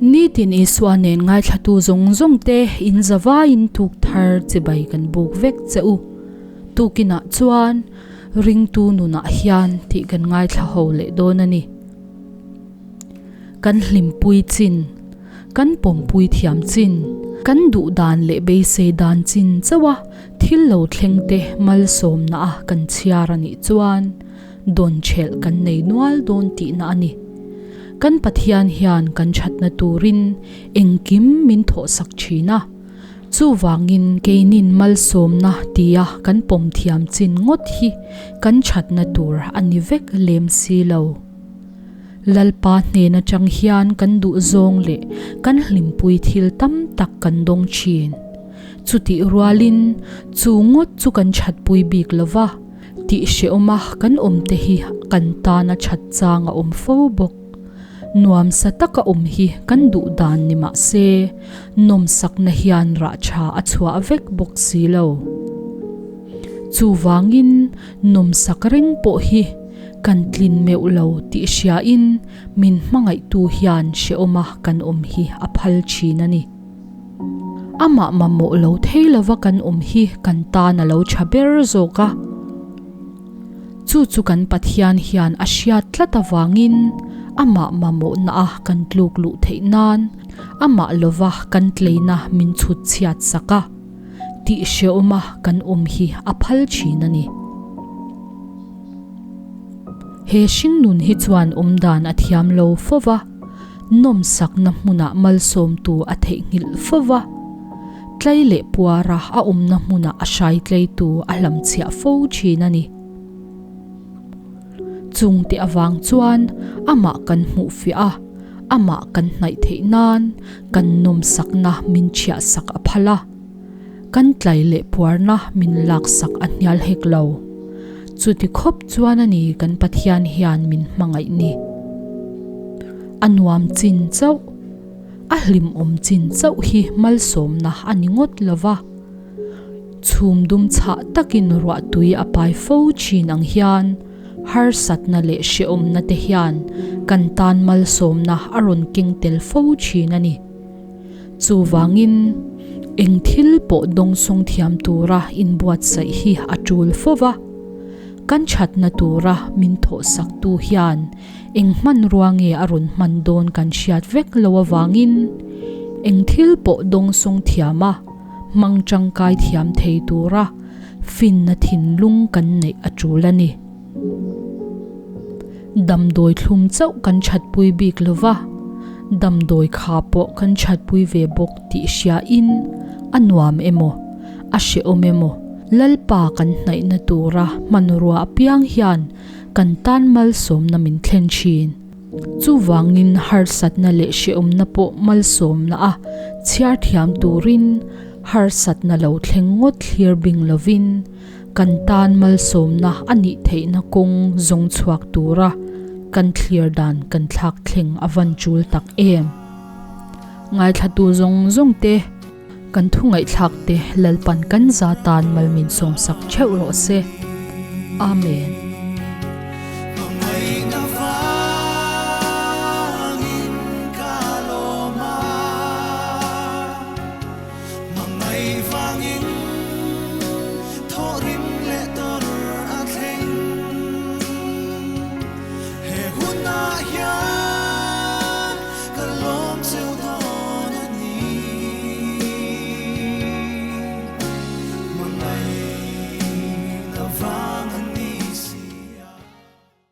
Nitin Isua nen ngaithlatu zawng zawng te in zavaiin tuk thar chibai kan buk vek che u. Tukinah chuan ringtu nunah hian tih kan ngaithla ho leh dawn a ni. Kan hlimpui chin, kan pawmpui thiam chin, kan duh dan leh beisei dan chin chauha thil lo thleng te malsawmna a kan chhiar a nih chuan dawn ṭhelh kan nei nual dawn tihna a ni. Kan Pathian hian kan ṭhatna turin engkim min thawhsak ṭhin a. Chuvangin keinin malsawmna tia kan pawm thiam chin ngawt hi kan ṭhatna tur a ni vek lem si lo. Lalpa hnen aṭang hian kan duhzawng leh kan hlimpui thil tam tak kan dawng ṭhin. Chutih rualin chu ngawt chu kan ṭhatpui bik lo va, tih hrehawma kan awmte hi kan tana ṭhat chang a awm fo bawk. Nuamsa taka awm hi kan duh dan ni mah se, nawmsakna hian rah tha a chhuah vek bawk si lo. Chuvangin nawmsak reng pawh hi kan tlin meuh lo tih hriain min hmangaihtu hian hrehawma kan awm hi a phal thin a ni. Amah mamawh lo thei lova kan awm hi kan tan a lo tha ber zawk a. Chu chu kan Pathian hian a hriat tlat avangin amah mamawhna a kan tluk luh theih nan amah lova kan tleina min chhut chhiat sak a, tih hrehawma kan awm hi a phal thin a ni. He hringnun hi chuan awmdan a thiam lo fo va, nawmsakna hmunah malsawmtu a theihnghilh fo va, tlai leh puara a awmna hmunah a hrai tleitu a hlamchhiah fo thin a ni. Chungte avang chuan amah kan hmuh fiah a, amah kan hnaih theih nan kan nawmsakna min chhiahsak a phal a, kan tlai leh puarna min laksak a hnial hek lo. Chuti khawp chuan a ni kan Pathian hian min hmangaih ni. A nuam chin chauh. A hlimawm chin chauh hi malsawmna a ni ngawt lo va. Chhum dum chhah takin ruahtui a pai fo thin ang hian harsatna leh hrehawmna te hian kan tan malsawmna a rawn keng tel fo thin a ni. Chuvangin, eng thil pawh dawngsawng thiam tura inbuatsaih hi a tul fo va. Kan thatna tura min thawhsaktu hian Eng hmanrua nge a rawn hman dawn kan hriat vek lo avangin eng thil pawh dawngsawng thiam a, hmang tangkai thiam thei tura finna thinlung kan neih a tul a ni. Damdawi thlum chauh kan thatpui bik lo va, damdawi kha pawh kan thatpui ve bawk tih hriain a nuam emaw, a hrehawm emaw Lalpa kan hnaihna tura hmanrua apiang hian Kan tan malsawmna min thlen thin. Chuvangin harsatna leh hrehawmna pawh malsawmna a chhiar thiam turin harsatna lo thleng ngawt thlir bing lovin kan tan malsawmna a nih theihna kawng zawng chhuak tura kan thlir dan kan thlak thleng a van tul tak em. Ngaithlatu zawng zawng te Kan thu ngaihthlak te Lalpan kan za tan mal min sawmsak theuh rawh se. Amen.